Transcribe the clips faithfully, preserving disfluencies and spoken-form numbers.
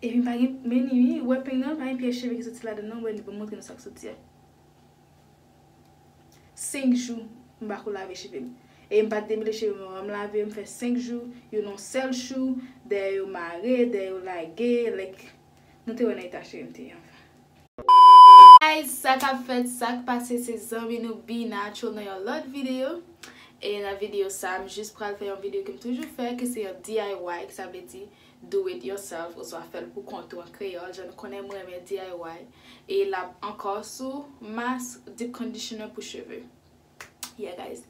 Epi m pa gen, men ni wi, ou wè peng nan, pa gen pyès cheve ki soti ladan l non, ou wè li, ban m montre nou sa k soti a. Senk jou, m pa ko lave cheve m. E m pa t demele cheve m, m lave yo, m fè senk jou, yo nan yon sèl chou, dèyè yo mare, dèyè yo lage, like, nou te wè nan eta cheve m te ye anvan. Guys, sa k ap fèt, sa k pase, se zanmi nou Be Natural nan yon lòt videyo. E nan videyo sa, m jis pral fè yon videyo ke m toujou fè, ke se yon D I Y, ki sa vle di do it yourself, oswa fè l pou kont ou an kreyòl, jan nou konnen mwen renmen D I Y. E l ap ankò sou mask deep conditioner pou cheve. Yeah, guys.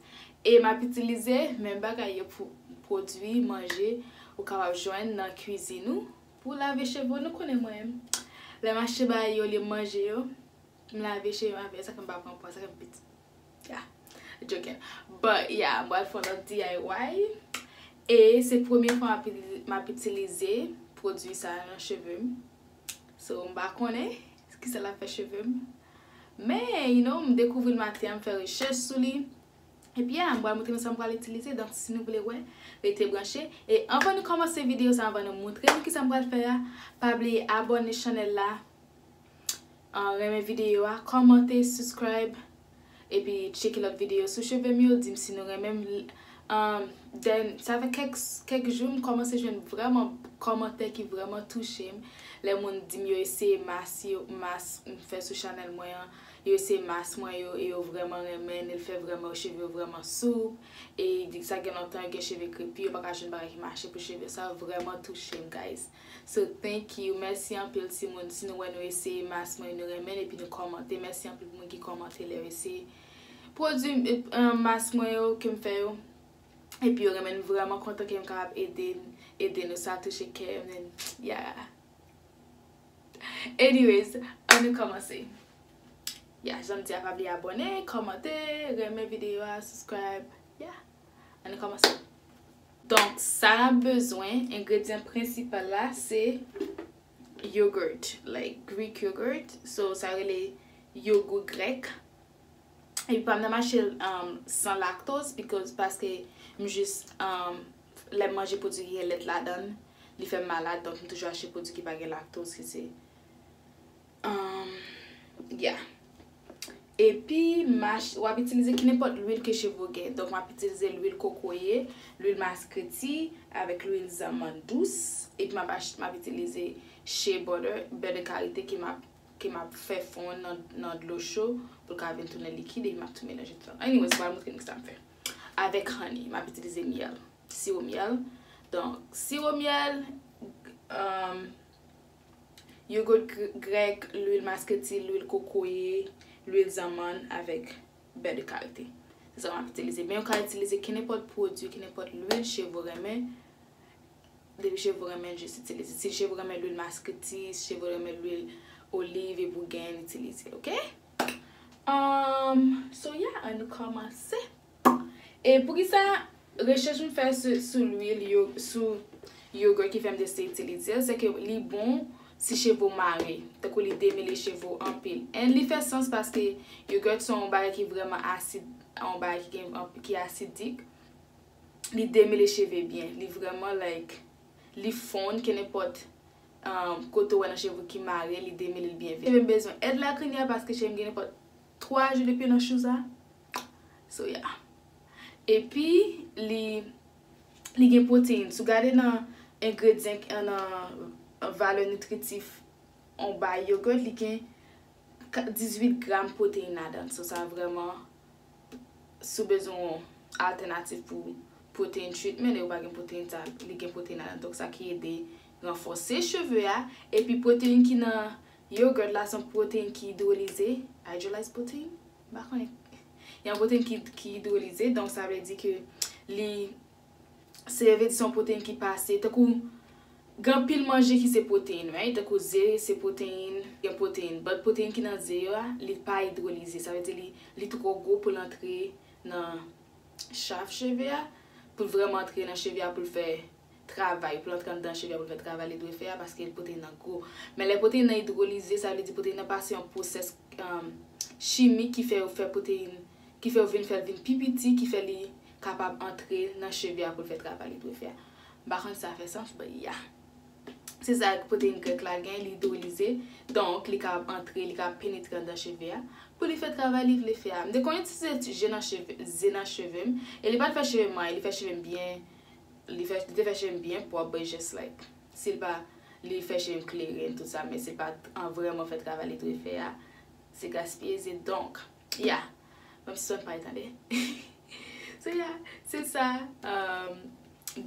E m ap itilize menm bagay yo pou pwodui, manje, ou kapab jwenn nan kwizin ou pou lave cheve w. Nou konnen mwen, lè m achte bagay yo, olye m manje yo, m lave cheve m avè yo, sa fè m pa pran pwa, sa fè m piti. Yeah. Joking. But, yeah, m pral fè yon lòt D I Y. E se premye fwa m ap, m ap itilize pwodui sa nan cheve m. So, m pa konnen kisa l ap fè cheve m. Men, you know, m dekouvri l maten an, m fè rechèch sou li. Epi, yeah, m pral montre nou sa m pral itilize. Donk, si nou vle wè, rete branche. E anvan nou kòmanse videyo sa, anvan nou montre nou kisa m pral fè a, pa bliye abòne chanèl la, ah, renmen videyo a, kòmante, subscribe, epi tcheke lòt videyo sou cheve m yo, di m si nou renmen m. Um, then, sa fè kèk, kèk jou, m kòmanse jwenn vrèman kòmantè ki vrèman touche m. Lè moun di m yo eseye mask yo, mask m fè sou chanèl mwen an, yo eseye mask mwen yo, e yo vrèman renmen l, e l fè vrèman yo cheve yo vrèman soup. E di sa gen lontan yo gen cheve krepi, yo pa ka jwenn bagay ki mache pou cheve yo. Sa vrèman touche m, guys. So, thank you. Mèsi anpil, timoun. Si nou wè nou eseye mask mwen, nou renmen l, epi nou kòmante. Mèsi anpil pou moun ki kòmante lè yo eseye pwodui, eh, mask mwen yo, ke m fè yo. Epi yo renmen l, m vrèman kontan ke m kapab ede, ede nou. Sa touche kè m, and yeah. Anyways, ann nou kòmanse. Yeah, jan m di a, pa bliye abòne, kòmante, renmen videyo a, subscribe. Yeah. Ann nou kòmanse. Donk, sa n ap bezwen, engredyan prensipal la, se yogurt, like Greek yogurt. So, sa rele yogourt grec. Epi pa m nan m achte l, um, san lactose, because, paske m jis, um, lè m manje pwodui ki gen lèt ladan l, li fè m malad, donk m toujou achte pwodui ki pa gen lactose, ki se, um, yeah. Epi, m ach-, w ap itilize ki nenpòt lwil ke cheve w gen. Donk, m ap itilize lwil kokoye, lwil maskreti, avèk lwil zanmann dous. Epi, m ap ach-, m ap itilize shea butter, bè de karite ke m ap, ke m ap fè fonn nan, nan dlo cho pou l ka vin tounen likid, epi m ap tou melanje tout sa. Anyways, m pral montre nou kisa m fè. Avèk honey, m ap itilize myèl, siwo myèl. Donk, siwo myèl, um, yogourt gr-, grèk, lwil maskreti, lwil kokoye, lwil zanmann avèk bè de karite. Se sa m ap itilize. Men ou ka itilize ki nenpòt pwodui, ki nenpòt lwil cheve w renmen. Depi cheve w renmen, jis itilize. Si cheve w renmen lwil maskreti, si cheve w renmen lwil oliv, epi w genyen, itilize, oke? Um, so, yeah, ann nou kòmanse. E poukisa rechèch m fè sou, sou lwil yo, sou yogurt ki fè m deside itilize l, se ke li bon si cheve w mare, tankou li demele cheve w anpil. And li fè sans paske yogurt se yon bagay ki vrèman asid, yon bagay ki gen, ki asidik. Li demele cheve byen, li vrèman, like, li fonn, ke nenpòt, um, kote w wè nan cheve w ki mare, li demele l byen vit. Cheve m bezwen èd la kounye a paske cheve m gen nenpòt twa jou depi yo nan chou sa. So, yeah. Epi, li, li gen pwoteyin. Si w gade nan engredyan, nan valè nitritif yon bay yogurt, li gen ka-, dizuit gram pwoteyin ladan l. So, sa vrèman, si w bezwen yon altènatif pou protein treatment, e ou pa gen pwoteyin sa, li gen pwoteyin ladan. Donk, sa ki ede ranfòse cheve a. Epi, pwoteyin ki nan yogurt la, se yon pwoteyin ki idwolize, hydrolyzed protein. M pa konnen. Yon pwoteyin ki, ki idwolize, donk, sa vle di ke li, se vle di se yon pwoteyin ki pase, tankou, gen anpil manje ki se pwoteyin, right? Tankou ze, se pwoteyin, gen pwoteyin. But pwoteyin ki nan ze yo a, li pa idwolize. Sa vle di li, li twò gwo pou l antre nan chaf cheve a, pou l vrèman antre nan cheve a, pou l fè travay, pou l antre anndan cheve a, pou l fè travay li dwe fè a, paske pwoteyin nan gwo. Men lè pwoteyin nan idwolize, sa vle di pwoteyin nan pase yon pwosès, um, chimik ki fè yo fè pwoteyin, ki fè yo vin fè l vin pi piti, ki fè li kapab antre nan cheve a pou l fè travay li dwe fè a. M pa konn si sa fè sans, but yeah. Se sa pwoteyin grèk la gen, li idwolize. Donk, li ka antre, li ka penetre andan cheve a. Pou li fè travay li vle fè a. M te konn itilize je nan cheve, ze nan cheve m. E li pa t fè cheve m anyen, li fè cheve m byen. Li fè, li te fè cheve m byen pwòp, but just like. Si l pa, li fè cheve m kleren, tout sa, men si l pa t an vrèman fè travay li dwe fè a, se gaspiye ze. Donk, yeah. Menm si sòn pa tande. So, yeah, se sa, um,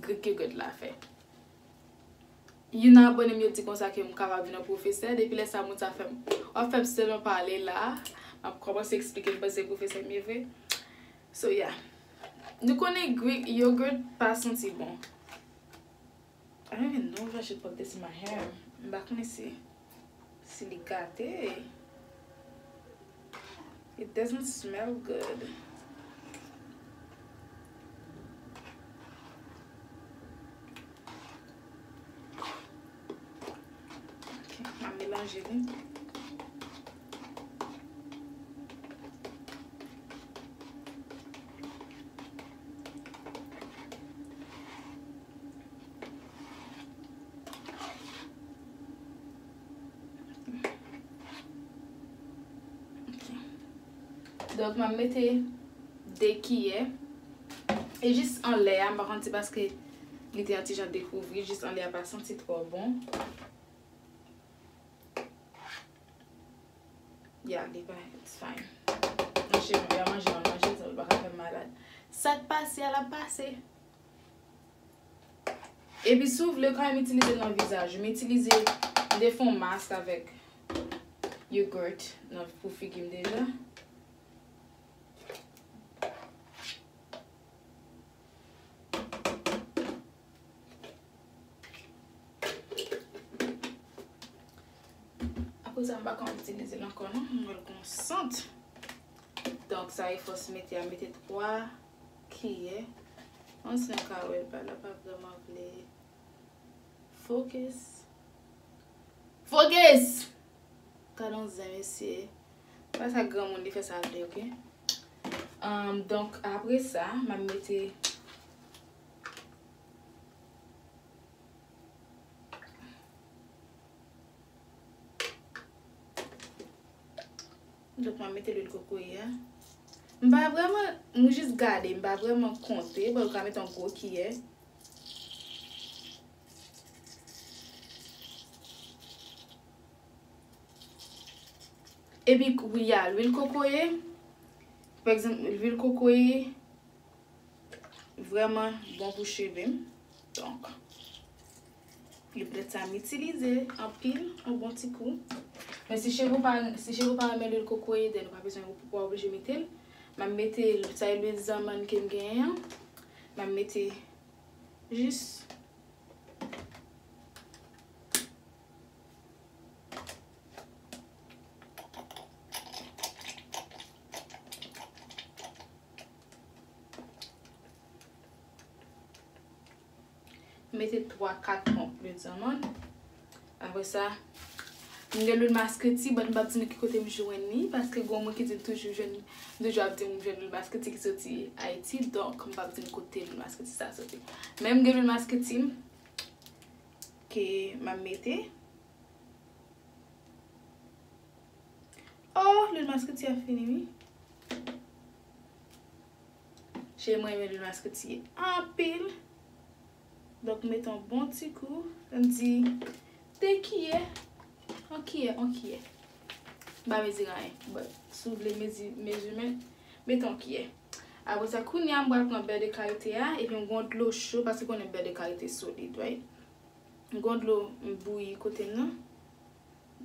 Greek yogurt la fè. Youn nan abòne m yo di konsa ke m kapab vin yon pwofesè. Depi lè sa, moun sa fè m, w ap fè m sèlman pale la. M ap kòmanse eksplike m panse pwofesè m ye vre. So, yeah. Nou konnen Greek yogurt pa santi bon. I don't even know if I should put this in my hair. M pa konnen si, si li gate. It doesn't smell good. Ok, m ap melanje li. Ok. Donk, m ap mete de kiyè. E jis anlè a, m pa konn si paske li te yon ti jan dekouvri, jis anlè a pa santi twò bon. Yeah, li pa, it's fine. Manje, m ap manje, m ap manje, sa pa ka fè m malad. Sa k pase a, l ap pase. Epi si w vle, w ka menm itilize l nan vizaj ou. M itilize, m te fè yon mask avèk yogurt nan, pou figi m deja. Apre sa, m pa ka itilize l ankò non, m wè l gon sant. Donk, sa e fòs mete a, mete twa kiyè. Mwen si nou ka wè l pa la, pa vrèman vle. Focus. Focus! Gad yon zen, mesye. Pa sa granmoun li fè sa l vle, ok? Um, donk, apre sa, m ap mete Donk, m ap mete lwil kokoye a. M pa vrèman, m jis gade, m pa vrèman konte, bon, ou ka mete yon gwo kiyè. Epi, wi, a lwil kokoye, pa egzanp, lwil kokoye, vrèman bon pou cheve m. Donk, li poutèt sa m itilize anpil, yon bon ti kou. Men si cheve w pa, si cheve w pa renmen lwil kokoye, then ou pa bezwen, ou pa oblije mete l. M ap mete l, sa e lwil zanmann ke m genyen an. M ap mete jis Mete twa, kat ponp lwil zanmann. Apre sa, m gen lwil maskreti, but m p ap di nou ki kote m jwenn li, paske gen moun ki di m toujou jwenn, m toujou ap di m jwenn lwil maskreti ki soti Ayiti, donk m p ap di nou kote lwil maskreti sa soti. Men m gen lwil maskreti m ke m ap mete. Oh, lwil maskreti a fini, wi. Cheri, mwen renmen lwil maskreti anpil. Donk, m mete yon bon ti kou. Sa m di, de kiyè. Yon kiyè, yon kiyè. M pa mezire anyen. But, si w vle mezi-, measurement, mete yon kiyè. Apre sa, kounye a, m pral pran bè de karite a, epi m gon dlo cho, paske w konnen bè de karite solid, right? M gon dlo m bouyi kote m nan.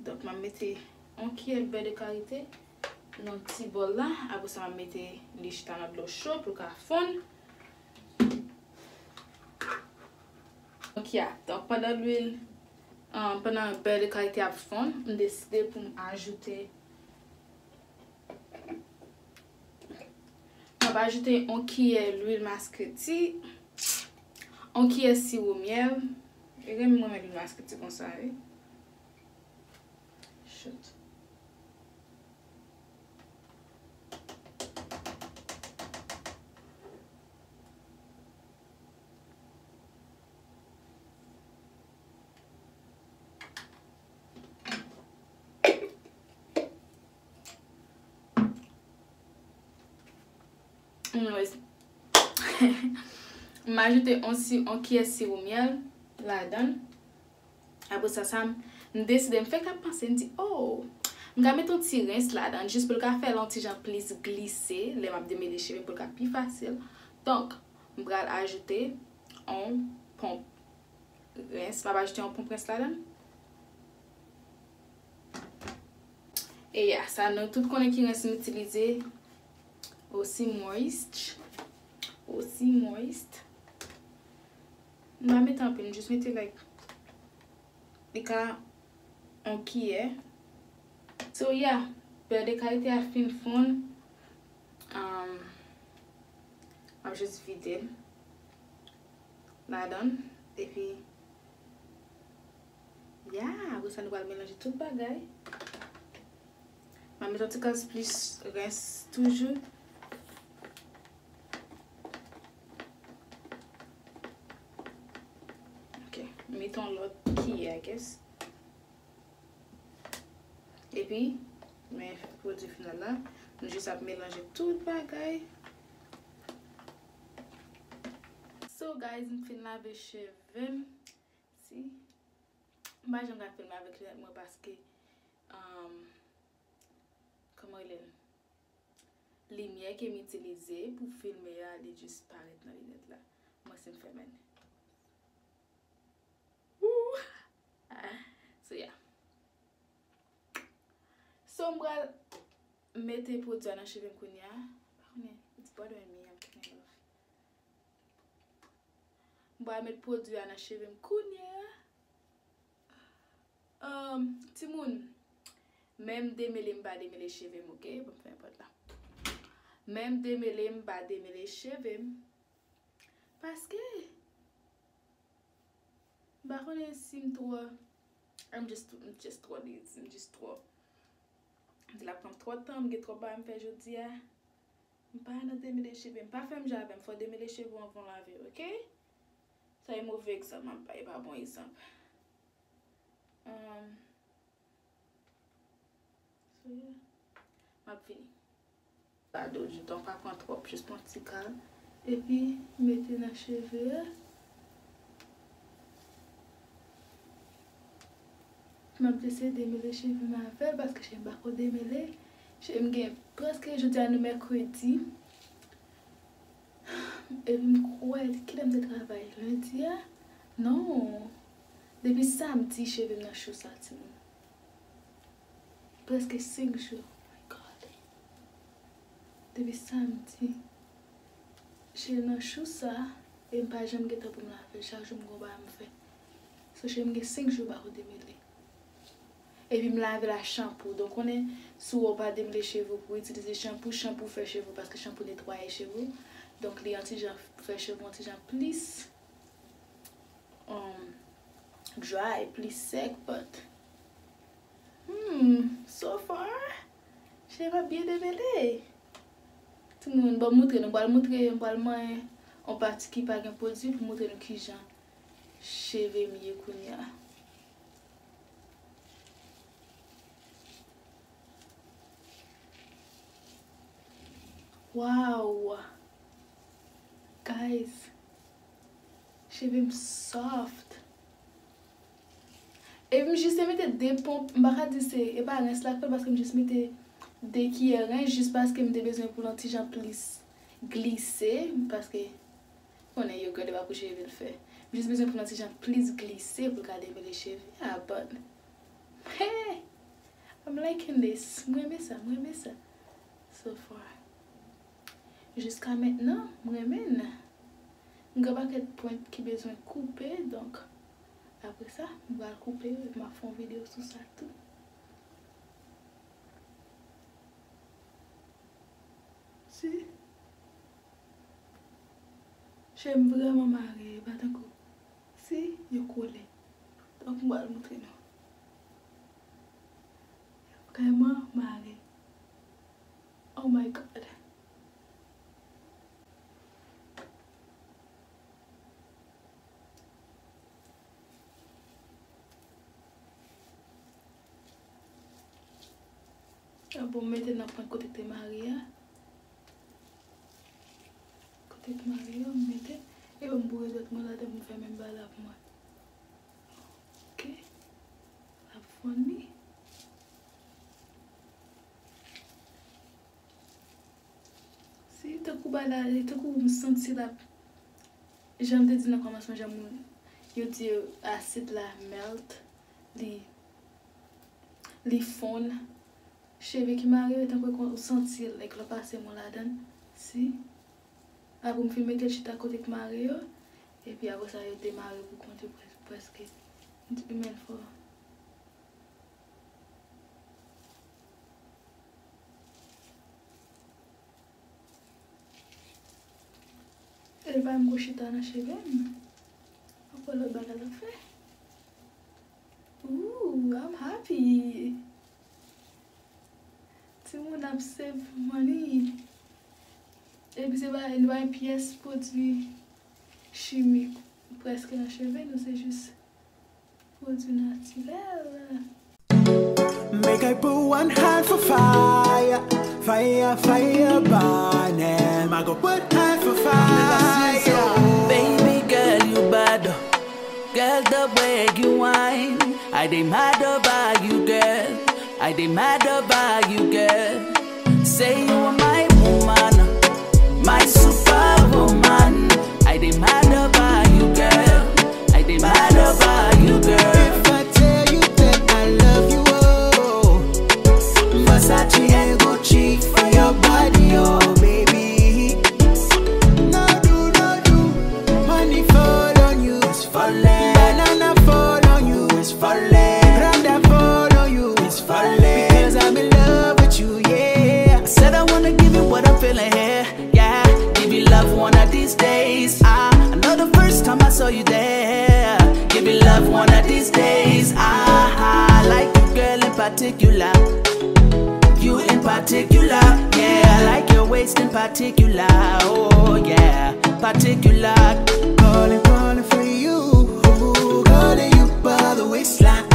Donk, m ap mete yon kiyè bè de karite nan ti bòl la. Apre sa, m ap mete li chita nan dlo cho pou l ka fonn. Donk, ya. Donk, pandan lwil, um, pandan bè de karite ap fonn, m deside pou m ajoute M ap ajoute yon kiyè lwil maskreti, yon kiyè siwo myèl. E renmen mwen met lwil maskreti konsa, wi. Shoot. Anyways, m ajoute yon si, yon kiyè siwo myèl ladan l. Apre sa, sa m, m deside, m fèk ap panse, m di, oh, m ka mete yon ti rens ladan l, jis pou l ka fè l yon ti jan plis glise, lè m ap demele cheve m, pou l ka pi fasil. Donk, m pral ajoute yon ponp rens, m ap ajoute yon ponp rens ladan l. E ya, sa nou tout konnen ki rens m itilize, Aussie Moist. Aussie Moist. M pa mete anpil, m jis mete, like, li ka yon kiyè. So, yeah, beurre de karité a fin fonn. Um, m ap jis vide l ladan l. Epi, yeah, apre sa, nou pral melanje tout bagay. M ap met yon ti kras plis rens toujou. Ok, m met yon lòt kiyè, I guess. Epi, men pwodui final la, nou jis ap melanje tout bagay. So, guys, m fin lave cheve m. Si. M pa janm ka filme avèk linèt mwen paske, um, kòman rele l? Limyè ke m itilize pou filme a, li jis parèt nan linèt la. Mwen si m fèmen. Woo! So, yeah. So, m pral mete pwodui a nan cheve m kounye a. Pa konnen, it's bothering me, I'm turning it off. M pral met pwodui a nan cheve m kounye a. Um, timoun, menm demele m pa demele cheve m, ok? Bon, fè enpòt la. Menm demele m pa demele cheve m. Paske, m pa konnen si m twò, I'm just, I'm just twò lazy, m just twò. M di l ap pran m twò tan, m gen twòp bagay m fè jodi a. M pa nan demele cheve, m pa fè m jan avè m, fò demele cheve w anvan w lave, ok? Sa e move egzanp m ap bay, e pa bon egzanp. Um, so, yeah. M ap fini. Gade w di, donk, pa pran twòp, jis pran ti kal. Epi, mete nan cheve a. M ap eseye demele cheve m avè l, paske cheve m pa ko demele. Cheve m gen, prèske jodi a nou mèkredi. Epi m kwè, kilè m te travay? Lendi a? Non. Depi samdi, cheve m nan cho sa, timoun. Prèske senk jou. Oh my God. Depi samdi, cheve nan cho sa, e m pa janm gen tan pou m lave l. Chak jou m gon bagay m fè. So, cheve m gen senk jou pa ko demele. Epi m lave l ak chanpou. Donk, konnen, si w pa demele cheve w pou itilize chanpou, chanpou fè cheve w, paske chanpou netwaye cheve w. Donk, li yon ti jan fè cheve w yon ti jan plis, um, dry, plis sèk, but, hmm, so far, cheve m ap byen demele. Timoun, ban m moutre nou, m pral moutre, m pral manyen yon pati ki pa gen pwodui pou moutre nou kijan cheve m ye kounye a. Wow! Guys, cheve m soft. Epi m jis te mete de ponp, m pa ka di se, e pa rens la k fè l, paske m jis mete de kiyè rens, jis paske m te bezwen pou l yon ti jan plis glise, paske konnen yogurt e pa pou cheve l fè. M jis bezwen pou l yon ti jan plis glise pou l ka demele cheve a, but, hey, I'm liking this. Mwen renmen sa, mwen renmen sa. So far. Jiska mentnan, mwen renmen l. M gen pakèt pwent ki bezwen koupe, donk, apre sa, m pral koupe yo, epi m ap fè yon videyo sou sa tou. Si. Cheve m vrèman mare, e pa tankou si yo kole. Donk, m pral moutre nou. Vrèman mare. Oh my God. Bon, m mete nan pwen kote k te mare a. Kote k mare yo, m mete, epi m boure dwèt mwen ladan, m fè menm bagay la pou mwen. Ok. L ap fonn li. Si, tankou bagay la, tankou m santi l ap, jan m te di nan kòmansman, jan moun yo di asid la melt, li, li fonn. Cheve ki mare yo, tankou ou santi l, like, lè w pase men w ladan l. Si. Apre m fin mete l chita kote k mare yo. Epi apre sa, yo demare pou kont yo prè-, prèske. M di men l fò. E pa m gon chita nan cheve m. Anpil lòt bagay l ap fè. Ooh, I'm happy. Timoun ap save money. Epi se pa, li pa gen pyès pwodui chimik prèske nan cheve nou, se jis pwodui natirèl. Make I put one hand for fire, fire, fire burning. I go put hand for fire. Baby girl, you bad. Girl, the way you whine, I dey mad over you, girl. I dey mad over you, girl. Say you are my woman, my superwoman. I dey mad over you, girl. I dey mad over you, girl. If I tell you that I love you, oh, Versace and Gucci for your body, oh, baby. No do, no do. Money fall on you, it's falling. Banana fall on you, it's falling. Prada fall on you, it's falling. Because I'm in love with you, yeah. I said I wanna give you what I'm feeling here, yeah. Give you love one of these days, ah. I know the first time I saw you there. Give you love one of these days, ah. I like you, girl, in particular. You in particular, yeah. I like your waist in particular, oh yeah. Particular. Calling, calling for you. Calling you by the waistline.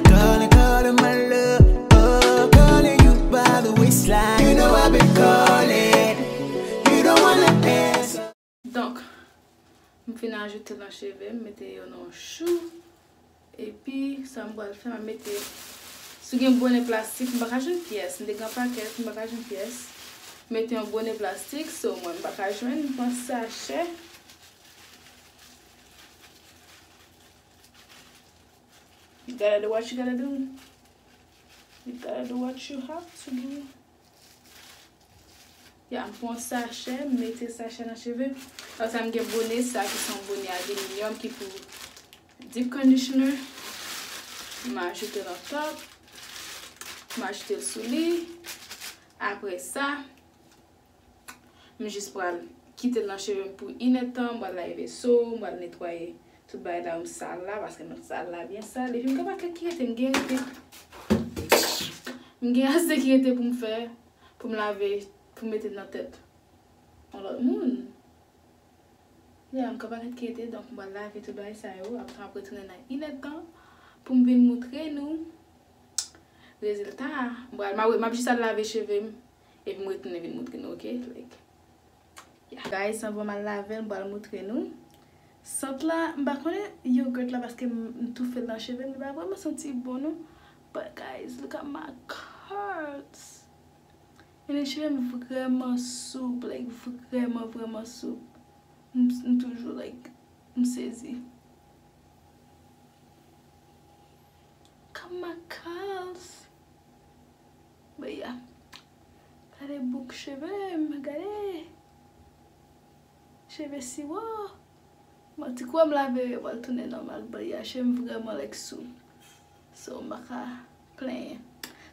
Calling, calling my love. Oh, calling you by the waistline. You know I've been calling. You don't wanna answer. Donk, m fin ajoute nan cheve m, mete yo nan yon chou. Epi, sa m pral fè, m ap mete, si w gen bonè plastik, m pa ka jwenn pyès. M te gen pakèt, m pa ka jwenn pyès. Mete yon bonè plastik, so mwen, m pa ka jwenn, m pran sachè. You gotta do what you gotta do. You gotta do what you have to do. Ya, m pran sachè, m mete sachè nan cheve m. Apre sa, m gen bonè sa ki se yon bonè aliminyòm ki pou deep conditioner. M ajoute l on top. M ajoute l sou li. Apre sa, m jis pral kite l nan cheve m pou inèdtan. M pral lave veso, m pral netwaye tout bagay la, m sal la, paske m sal la byen sal. Epi m gen pakèt ki rete, m gen rete. M gen ase ki rete pou m fè. Pou m lave, pou m mete nan tèt yon lòt moun. Ya, m gen pakèt ki rete, donk m pral lave tout bagay sa yo, apre m ap retounen nan inèdtan pou m vin moutre nou rezilta a. M pral, m ap, m ap jis al lave cheve m, epi m retounen vin moutre nou, ok? Like, yeah. Guys, anvan m al lave l, m pral moutre nou. Sant la, m pa konnen yogurt la paske m, m toufe l nan cheve m, li pa vrèman santi bon non. But guys, look at my curls. Mezanmi, cheve m vrèman soup, like, vrèman, vrèman soup. M, m toujou, like, m sezi. Look at my curls. But yeah. Gade bouk cheve m, gade. Cheve siwo. Bon, ti kou m lave yo, yo pral tounen nòmal, but yeah, cheve m vrèman, like, soup. So, m pa ka plenyen.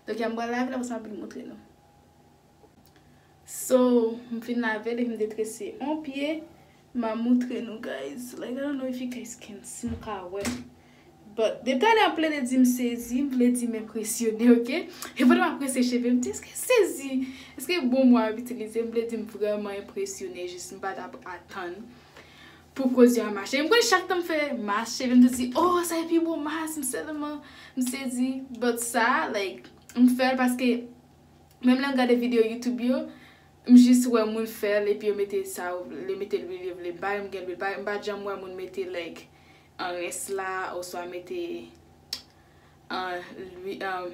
Donk, ya m pral lave l, apre sa, m ap vin moutre nou. So, m fin lave l, epi m detrese on pye, m a moutre nou, guys. Like, I don't know if you guys can see, m ka wè. But, depi talè, m plede di m sezi, m plede di m enpresyone, ok? E pandan m ap prese cheve m, m di, èske sezi? Èske bon mo a m itilize? M plede di m vrèman enpresyone, jis m pa t ap atann pou koze a mache. M konn chak tan m fè mas cheve m, m toujou di, oh, sa e pi bon mas, m sèlman, m sezi. But sa, like, m fè l paske menm lè m gade videyo YouTube yo, M jis wè moun fè l, epi yo mete sa, yo mete lwil yo vle bay, m gen lwil bay. M pa t janm wè moun mete, like, an rens la, oswa mete an lwi-, an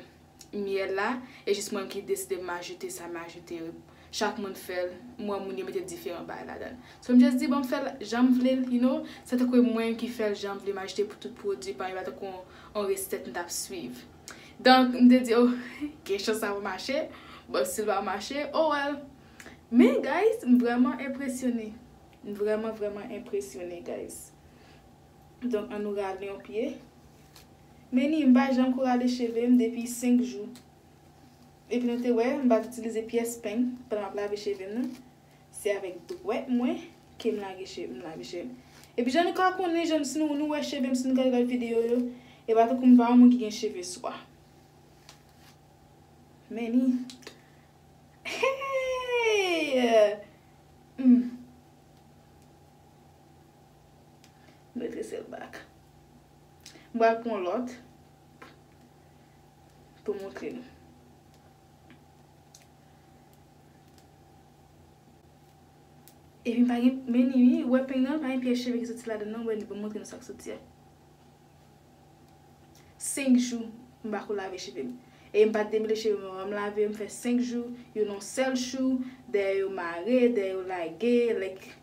myèl la, e jis mwen ki deside m ajoute sa, m ajoute. Chak moun fè l, m wè moun yo mete diferan bagay ladan l. So, m just di, bon, m fè l jan m vle l, you know, se tankou mwen ki fè l jan m vle, m ajoute pou tout pwodui pa m, e pa tankou yon, yon resèt m t ap swiv. Donk, m te di, oh, gen chans sa va mache, but si l pa mache, oh well. Men, guys, m vrèman enpresyone. M vrèman, vrèman enpresyone, guys. Donk, ann nou rale yon pye. Men ni, m pa janm ko rale cheve m depi senk jou. Epi nou te wè, m pa t itilize pyès peny pandan m ap lave cheve m nan. Se avèk dwèt mwen ke m lave che-, m lave cheve m. Epi jan nou ka konnen, jan si nou, nou wè cheve m, si nou gade lòt videyo yo, e pa tankou m pa yon moun ki gen cheve swa. Men ni. Hey! Hmm. M redrese l back. M pral pran lòt pou montre nou. Epi m pa gen, men ni, wi, wè peny nan, pa gen pyès cheve ki soti ladan l, non, wè ni, ban m montre nou sa k soti a. Senk jou, m pa ko lave cheve m. E m pa t demele cheve m, m lave, m fè senk jou, yo nan yon sèl jou, dèyè yo mare, dèyè yo lage, like,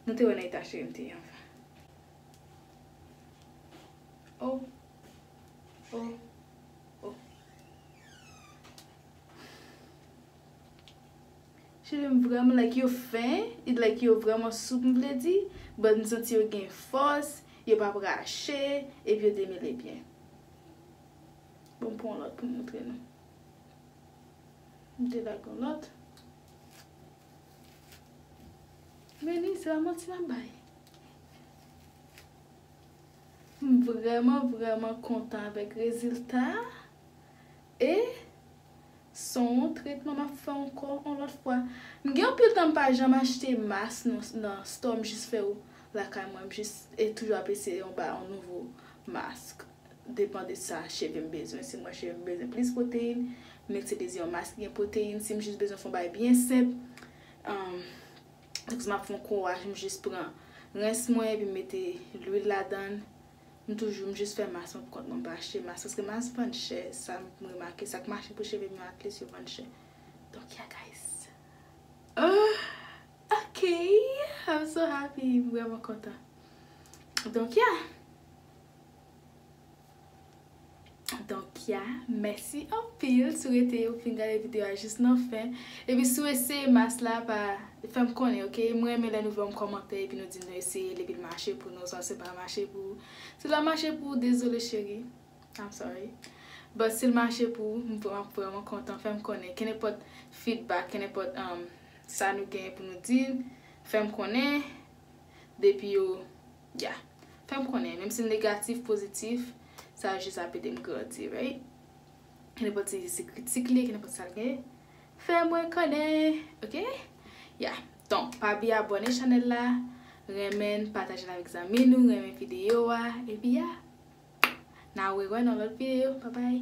nou te wè nan eta cheve m te ye anvan. Oh. Oh. Oh. Cheve m vrèman, like, yo fen, it, like, yo vrèman soup, m vle di, but m santi yo gen fòs, yo p ap rache, epi yo demele byen. Bon, m pran yon lòt pou m montre nou. M te lage yon lòt. Men ni, se pa manti m ap bay. M vrèman, vrèman kontan avèk rezilta a. E se yon tretman m ap fè ankò yon lòt fwa. M gen anpil tan m pa janm achte mask nan, nan store, m jis fè yo lakay mwen. M jis e toujou ap eseye yon ba, yon nouvo mask. Depan de sa cheve m bezwen. Si m wè cheve m bezwen plis pwoteyin, m itilize yon mask ki gen pwoteyin. Si m jis bezwen fè yon bagay byen senp, um, tankou si m ap fè yon kowaj, m jis pran rens mwen epi m mete lwil ladan l. M toujou, m jis fè mask mwen pou kont mwen, m pa achte mask, paske mask vann chè, sa m remake, sa k mache pou cheve m yo, at least yo vann chè. Donk, yeah, guys. Oh, ok, I'm so happy, m vrèman kontan. Donk, yeah. Donk, ya, mèsi anpil si w rete, ou fin gade videyo a jis nan fen. Epi si w eseye mask la, pa, fè m konnen, ok? Mwen renmen lè nou voye m kòmantè epi nou di nou eseye l epi l mache pou nou, oswa se pa mache pou ou. Si l pa mache pou ou, dezole, cheri. I'm sorry. But si l mache pou ou, m vrèman, vrèman kontan. Fè m konnen. Kenenpòt feedback, kenenpòt, um, sa nou genyen pou nou di, fè m konnen. Depi yo, ya. Fè m konnen, menm si l negatif, pozitif, sa jis ap ede m grandi, right? Kenenpòt si se kritik li, kenenpòt sa l gen, fè mwen konnen, ok? Ya. Donk, pa bliye abòne chanèl la, renmen l, pataje l avèk zanmi nou, renmen videyo a, epi ya. N a rewè nan lòt videyo. Babay.